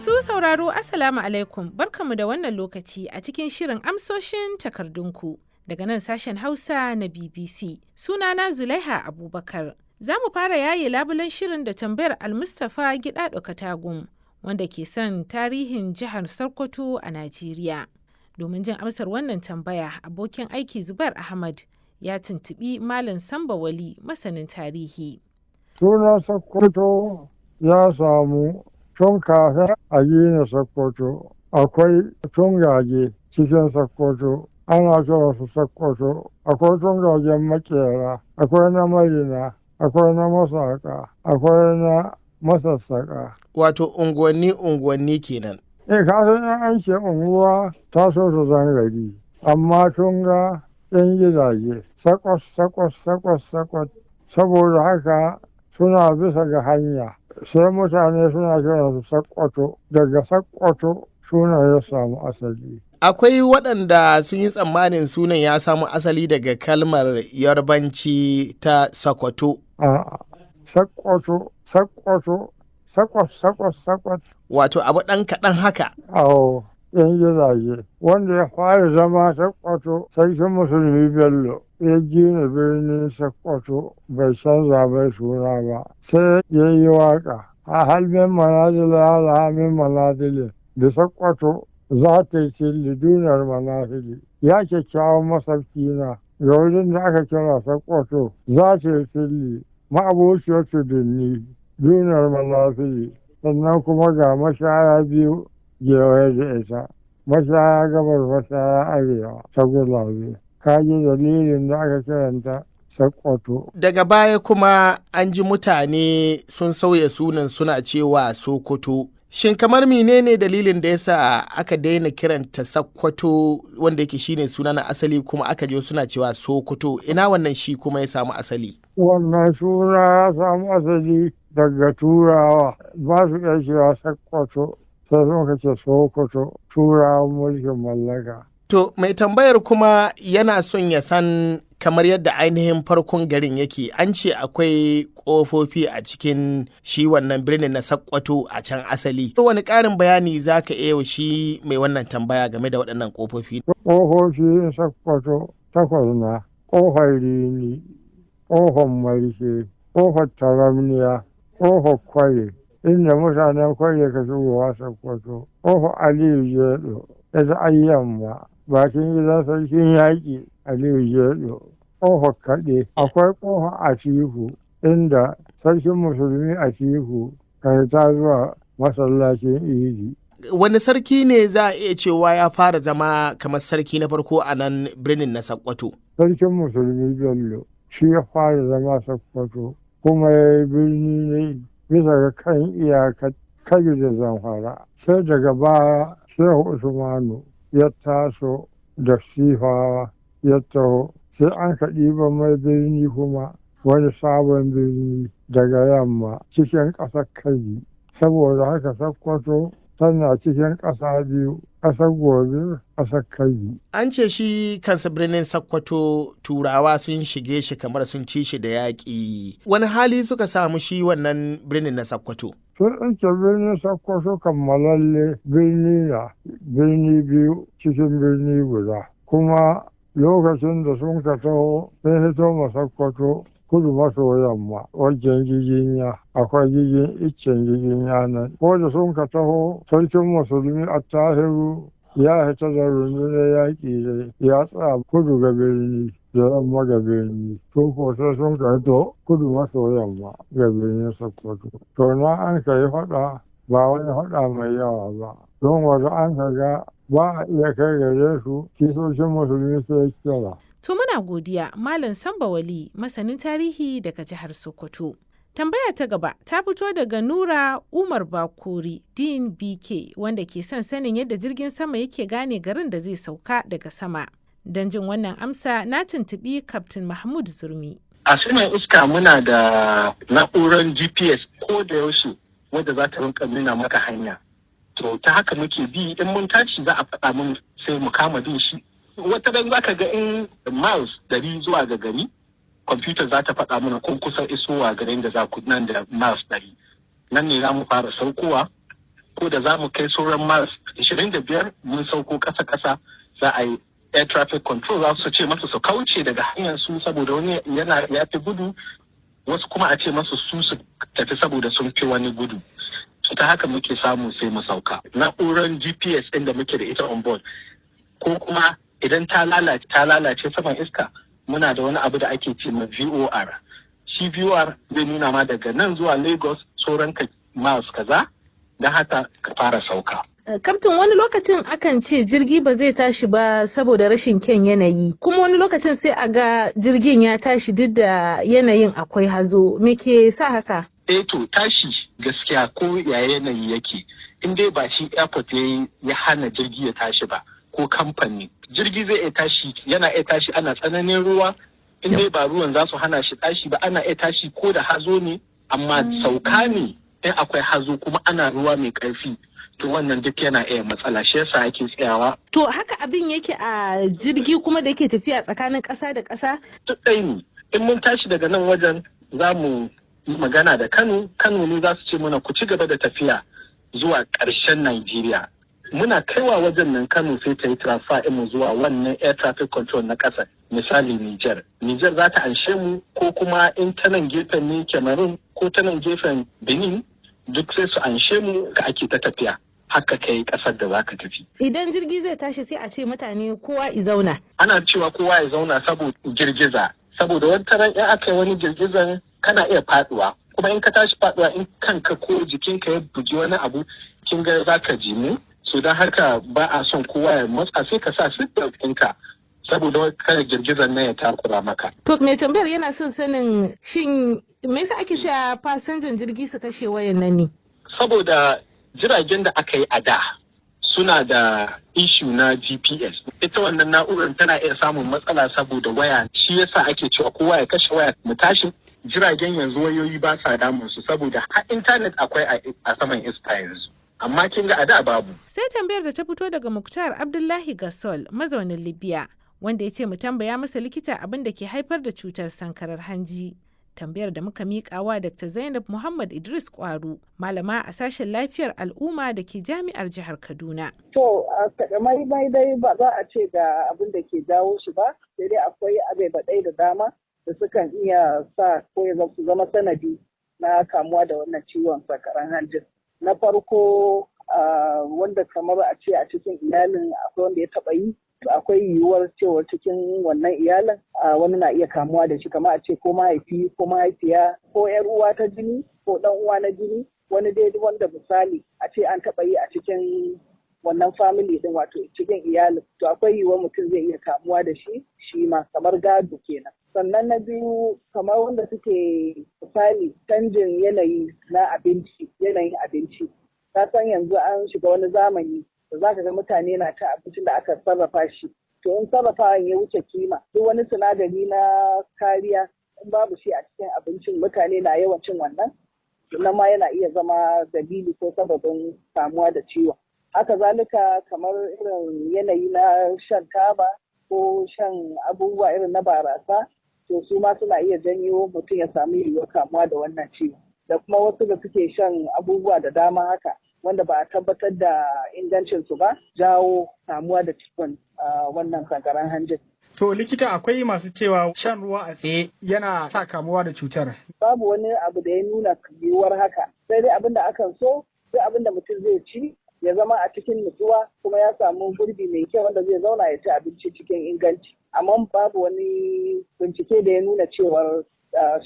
Masu sauraro, Assalamu alaikum, barkamu da wannan lokaci a cikin shirin amsoshin takardunku daga nan sashen Hausa na BBC. Sunana Zulaiha Abubakar. Za mu fara yaye labulen shirin da tambayar Almustapha Gidado Katagum, wanda ke son tarihin jihar Sokoto a Najeriya. Domin jin amsar wannan tambaya, abokin aiki Zubair Ahmad ya tuntubi Malam Samba Wali, masanin tarihi. Sunan Sokoto ya samu tun kafin a gina Sokoto. Akwai tungage cikin Sokoto, ana kiransu Sokoto. Akwai tungagen makera, akwai na marina, akwai na masaka, akwai na masassaka. Wato unguwanni unguwanni kenan. Eh, ka san in an ce unguwa ta so ta zan gari, amma tunga yan gidaje sakwas sakwas sakwas sakwas, saboda haka suna bisa ga hanya, sai mutane suna kiransu Sakkwato. Daga Sakkwato suna ya samu asali. Akwai waɗanda sun yi tsammanin sunan ya samo asali daga kalmar Yarbanci ta Sokoto. A'a, Sakkwato, Sakkwato, sakwas sakwas sakwas. Wato abu ɗan kaɗan haka. Awo, yan gidaje. Wanda ya fara zama Sakkwato, Sarkin Musulmi Bello, ya gina birnin Sakkwato, bai canza mai suna ba. Sai ya yi waƙa. A halmin manazila alhamin manazili da Sakkwato za ta yi tilli dunar manazili. Ya kyakkyawan masauki na ga wurin da aka kira Sakkwato za ta yi tilli ma'abociyar tudunni dunar manazili. Sannan kuma ga mashaya biyu gewaye da ita, mashaya gabar, mashaya arewa ta gulabe. Ka ji dalilin da aka kiranta Sakkwato. Daga baya kuma an ji mutane sun sauya sunan suna cewa Sokoto. Shin kamar menene dalilin da yasa aka daina kiranta Sakkwato, wanda yake shine suna na asali, kuma aka je suna cewa Sokoto? Ina wannan shi kuma ya samu asali? Wannan suna ya samu asali daga Turawa, ba su iya cewa Sakkwato, sai suka ce Sokoto, Turawan mulkin mallaka. To mai tambayar kuma yana son ya san kamar yadda ainihin farkon garin yake. An ce akwai ƙofofi a cikin shi wannan birnin na Sakkwato a can asali. Wani ƙarin bayani za ka iya wa shi mai wannan tambaya game da waɗannan ƙofofi? Ƙofofi Sakkwato takwas na: ƙofar Rini, ƙofar Marshe, ƙofar Taramniya, ƙofar Kware, inda mutanen Kware ka shigowa Sakkwato, ƙofar Aliyu Jedo, ita ai yamma, bakin gidan sarkin yaƙi Aliyu Jedo, ƙofar Kaɗe, akwai ƙofar Atiku, inda Sarkin Musulmi Atiku kan ta zuwa masallacin Idi. Wani sarki ne za a iya cewa ya fara zama kamar sarki na farko a nan birnin na Sakkwato? Sarkin Musulmi Bello shi ya fara zama Sakkwato, kuma ya yi birni ne bisa ga kan iyakar Kabi da Zamfara. Sai daga baya Shehu Usmanu ya taso da Sifawa ya taho, sai an ka ɗiba mai birni kuma wani sabon birni daga yamma cikin ƙasar Kabi. Saboda haka Sakkwato tana cikin ƙasa biyu, ƙasar Gobir, ƙasar Kabi. An ce shi kansa birnin Sakkwato Turawa sun shige shi kamar sun ci shi da yaƙi. Wani hali suka samu shi wannan birnin na Sakkwato? Sun iske birnin Sakkwato kammalalle birni na birni biyu cikin birni guda. Kuma lokacin da sun ka taho, sun hito ma Sakkwato kudu maso yamma wajen Giginya, akwai gigin iccen Giginya nan. Ko da sun ka taho, Sarkin Musulmi Attahiru ya hita da rundunar yaƙi dai ya tsaya kudu ga birni da yamma ga birni. Su ko sai sun ka hito kudu maso yamma ga birnin Sokoto. To na an ka yi faɗa, ba wani faɗa mai yawa ba. Don wanda an ka ga ba a iya kai gare su, kisoshin musulmi sai kira. To muna godiya, Malam Samba Wali, masanin tarihi daga jihar Sokoto. Tambaya ta gaba ta fito daga Nura Umar Bakori Din BK, wanda ke son sanin yadda jirgin sama yake gane garin da zai sauka daga sama. Don jin wannan amsa na tuntuɓi Kaftin Mahmud Zurmi. A saman iska muna da na'urar GPS ko da yaushe wadda za ta rinka nuna maka hanya. To ta haka muke bi, in mun tashi za a faɗa mun, sai mu kama bin shi. Wata ran za ka ga in miles 100 zuwa ga gari, kwamfuta za ta faɗa mana kun kusa isowa garin da za ku nan da miles 100. Nan ne za mu fara saukowa. Ko da za mu kai sauran miles 25 mun sauko ƙasa ƙasa, za a yi air traffic control, za su ce masu su kauce daga hanyar su saboda wani yana ya fi gudu, wasu kuma a ce masu su su tafi saboda sun fi wani gudu. Ta haka muke samu sai mu sauka. Na'urar GPS ɗin da muke da ita on board, ko kuma idan ta lalace, ta lalace saman iska, muna da wani abu da ake ce ma VOR. Shi VOR zai nuna ma daga nan zuwa Lagos sauran ka miles kaza, don haka ka fara sauka. Kaftin, wani lokacin akan ce jirgi ba zai tashi ba saboda rashin kyan yanayi, kuma wani lokacin sai a ga jirgin ya tashi duk da yanayin akwai hazo. Me ke sa haka? Eh to, tashi gaskiya ko ya yanayi yake, in dai ba shi airport ya hana jirgi ya tashi ba ko kamfani, jirgi zai iya tashi. Yana iya tashi ana tsananin ruwa, in dai ba ruwan za su hana shi tashi ba. Ana iya tashi ko da hazo ne, amma sauka ne in akwai hazo kuma ana ruwa mai karfi, to wannan duk yana iya matsala, shi yasa ake tsayawa. To haka abin yake a jirgi kuma da yake tafiya tsakanin ƙasa da ƙasa? Duk ɗaya ne. In mun tashi daga nan wajen, za mu yi magana da Kano. Kano ne za su ce mana ku ci gaba da tafiya zuwa ƙarshen Najeriya. Muna kaiwa wajen nan, Kano sai ta yi transfer mu zuwa wannan air traffic control na ƙasa, misali Niger. Niger za ta anshe mu, ko kuma in ta nan gefen ne Cameroon, ko ta nan gefen Benin, duk sai su anshe mu ka ake ta tafiya haka kai ƙasar da zaka tafi. Idan jirgi zai tashi sai a ce mutane kowa i zauna. Ana cewa kowa ya zauna saboda girgiza, saboda wata ran in aka yi wani girgizan kana iya faduwa, kuma in ka tashi faduwa, in kanka ko jikinka ya bugi wani abu, kin ga zaka jimu. So don haka ba a son kowa ya matsa, sai ka sa seatbelt ɗinka saboda kada girgizan nan ya takura maka. To mai tambayar yana son sanin shin me yasa ake cewa fasinjan jirgi su kashe wayan nan ne? Saboda jiragen da aka yi a da suna da issue na GPS. Ita wannan na'urar tana iya samun matsala saboda waya. Shi yasa ake cewa kowa ya kashe waya mu tashi. Jiragen yanzu wayoyi ba sa damun su saboda har intanet akwai a saman iska yanzu. Amma kin ga a da babu. Sai tambayar da ta fito daga Muktar Abdullahi Gasol, mazaunin Libya, wanda ya ce mu tambaya masa likita abin da ke haifar da cutar sankarar hanji. Tambayar da muka miƙa wa Dr. Zainab Muhammad Idris Kwaru, malama a sashen lafiyar al'umma da ke jami'ar jihar Kaduna. To, a takamaimai dai ba za a ce ga abin da ke jawo shi ba, sai dai akwai abai da dama da sukan iya sa ko ya su zama sanadi na kamuwa da wannan ciwon sankaran hanjin. Na farko, wanda kamar a ce a cikin iyalin akwai wanda ya taɓa yi, to akwai yiwuwar cewa cikin wannan iyalin wani na iya kamuwa da shi, kamar a ce ko mahaifi ko mahaifiya ko yar uwa ta jini ko dan uwa na jini, wani dai wanda misali a ce an taɓa yi a cikin wannan family din, wato cikin iyalin, to akwai yiwuwar mutum zai iya kamuwa da shi shi ma, kamar gado kenan. Sannan na biyu, kamar wanda suke misali canjin yanayi na abinci, yanayin abinci. Ka san yanzu an shiga wani zamani da za ka ga mutane na cin abincin da aka sarrafa shi. To in sarrafawan ya wuce kima, duk wani sinadari na kariya in babu shi a cikin abincin, mutane na yawan cin wannan, nan ma yana iya zama dalili ko sababin kamuwa da ciwon. Haka zalika kamar irin yanayi na shan taba ko shan abubuwa irin na barasa, to su ma suna iya janyo mutum ya samu yiwuwar kamuwa da wannan ciwon. Da kuma wasu da suke shan abubuwa da dama haka wanda ba a tabbatar da ingancinsu ba, jawo kamuwa da ciwon wannan sankaran hanjin. To likita, akwai masu cewa shan ruwa a tsaye yana sa kamuwa da cutar. Babu wani abu da ya nuna yiwuwar haka. Sai dai abin da akan so, sai abin da mutum zai ci ya zama a cikin nutsuwa kuma ya samu gurbi mai kyau wanda zai zauna ya ci abinci cikin inganci. Amma babu wani bincike da ya nuna cewar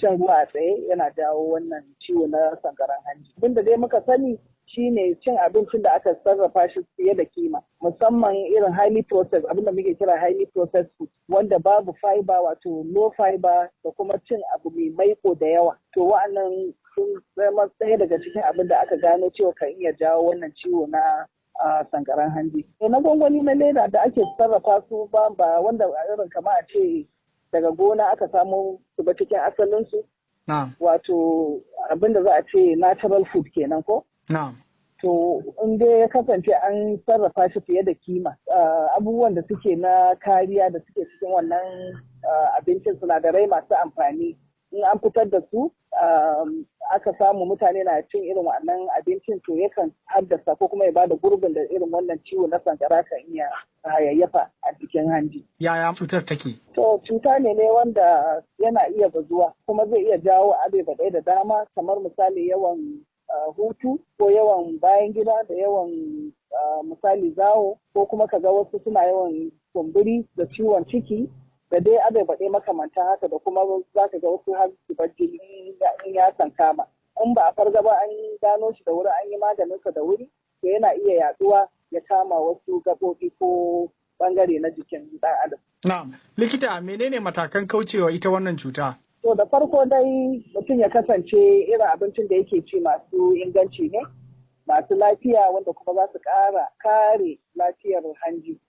shan ruwa a tsaye yana jawo wannan ciwo na sankaran hanji. Abin da dai muka sani shine cin abincin da aka sarrafa shi fiye da kima, musamman irin highly processed, abinda muke kira highly processed food, wanda babu fiber, wato low fiber, da kuma cin abu mai maiko da yawa. To wa'annan sun zama ɗaya daga cikin abin da aka gano cewa kan iya jawo wannan ciwo na sankaran hanji. Na gwangwani na leda da ake sarrafa su ba, ba wanda irin kama a ce daga gona aka samo su ba cikin asalinsu, wato abin da za a ce natural food kenan ko. To in dai ya kasance an sarrafa shi fiye da kima, abubuwan da suke na kariya da suke cikin wannan abincin, sinadarai masu amfani, in an fitar da su aka samu mutane na cin irin wannan abincin, to yakan haddasa ko kuma ya bada gurbin da irin wannan ciwo na sankara kan iya hayayyafa a cikin hanji. Yaya cutar take? To, cuta ne wanda yana iya bazuwa kuma zai iya jawo abebaɗai da dama, kamar misali yawan hutu ko yawan bayan gida da yawan misali zawo, ko kuma kaga wasu suna yawan kumburi da ciwon ciki da dai abebaɗai makamantan haka, da kuma za ka ga wasu har zubar jini in ya kankama. In ba a farga ba, an gano shi da wuri, an yi maganinsa da wuri, to yana iya yaduwa ya kama wasu gaɓoɓi ko bangare na jikin ɗan adam. Na'am, likita, menene matakan kaucewa ita wannan cuta? To, da farko dai mutum ya kasance irin abincin da yake ci masu inganci ne, masu lafiya, wanda kuma za su ƙara kare lafiyar hanji.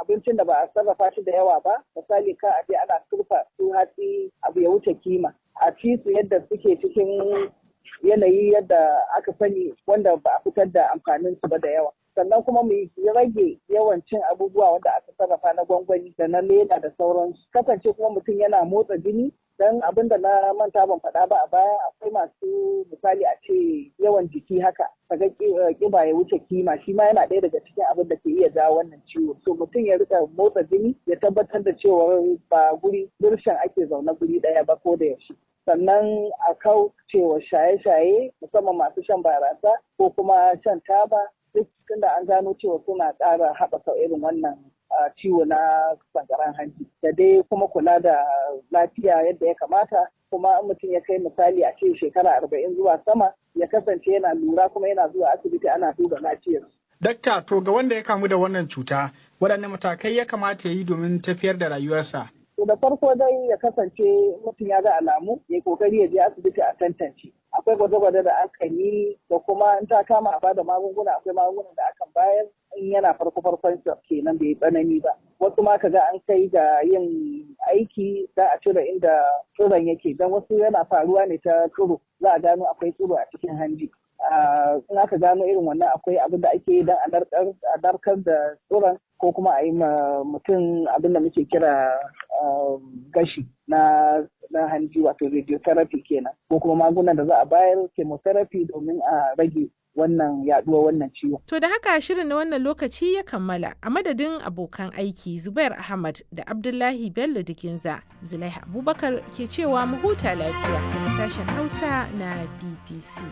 Abincin da ba a sarrafa shi da yawa ba, misali ka a je ana surfa su hatsi abu ya wuce kima. A ci su yadda suke cikin yanayi yadda aka sani, wanda ba a fitar da amfanin su ba da yawa. Sannan kuma mu rage yawan cin abubuwa wanda aka sarrafa na gwangwani da na leda da sauransu. Kasance kuma mutum yana motsa jini, dan abin da na manta ban faɗa ba a baya, akwai masu misali a ce yawan jiki haka, kaga kiba ya wuce kima, shi ma yana ɗaya daga cikin abin da ke iya jawo wannan ciwo. So mutum ya rika motsa jini, ya tabbatar da cewa ba guri dirshan ake zaune guri ɗaya ba ko da yaushe. Sannan a kaucewa shaye-shaye, musamman masu shan barasa ko kuma shan taba, duk tunda an gano cewa suna ƙara haɓaka irin wannan ciwo na sankaran hanji. Da dai kuma kula da lafiya yadda ya kamata. Kuma in mutum ya kai misali a ce shekara 40 zuwa sama, ya kasance yana lura kuma yana zuwa asibiti ana duba lafiyarsu. Dakta, to ga wanda ya kamu da wannan cuta, waɗanne matakai ya kamata ya yi domin tafiyar da rayuwarsa? To, da farko dai ya kasance mutum ya ga alamu, ya kokari ya je asibiti a tantance. Akwai gwaje-gwaje da aka yi, da kuma in ta kama a bada magunguna, akwai magungunan da akan bayar in yana farko farkon sa kenan, bai tsanani ba. Wasu ma kaga an kai ga yin aiki za a cire inda tsiron yake, don wasu yana faruwa ne ta tsiro, za a gano akwai tsiro a cikin hanji. In aka gano irin wannan, akwai abin da ake yi don a narkar da tsiron, ko kuma a yi ma mutum abin da muke kira gashi na hanji, wato radiotherapy kenan, ko kuma magunan da za a bayar, chemotherapy, domin a rage wannan yaduwar wannan ciwon. To, da haka shirin na wannan lokaci ya kammala. A madadin abokan aiki Zubair Ahmad da Abdullahi Bello Diginza, Zulaiha Abubakar ke cewa mu huta lafiya daga sashen Hausa na BBC.